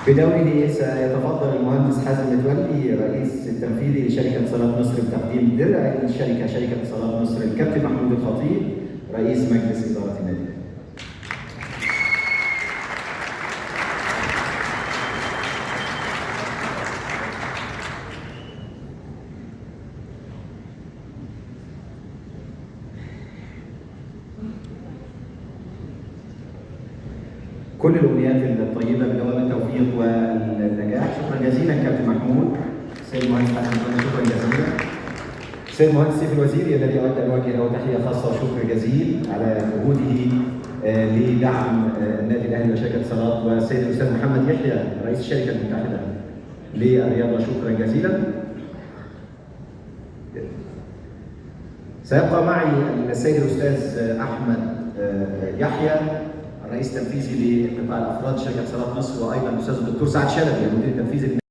بدوره سيتفضل المهندس حازم متولي رئيس التنفيذي لشركة اتصالات مصر بتقديم درع الشركة شركة اتصالات مصر الكابتن محمود الخطيب رئيس مجلس إدارة النادي. كل الامنيات الطيبة بدوام التوفيق والنجاح. شكرا جزيلا كابتن محمود. سيد المهندس حسن متولي شكرا جزيلا. سيد المهندس سيف الوزيري الذي اود ان اوجه له تحية خاصة وشكر جزيل على جهوده لدعم النادي الاهلي وشركه اتصالات، والسيد الاستاذ محمد يحيى رئيس الشركة المتحدة للرياضة شكرا جزيلا. سيبقى معي السيد الاستاذ احمد يحيى الرئيس التنفيذي لقطاع الافراد شركة اتصالات مصر، وايضا الاستاذ الدكتور سعد شلبي المدير التنفيذي.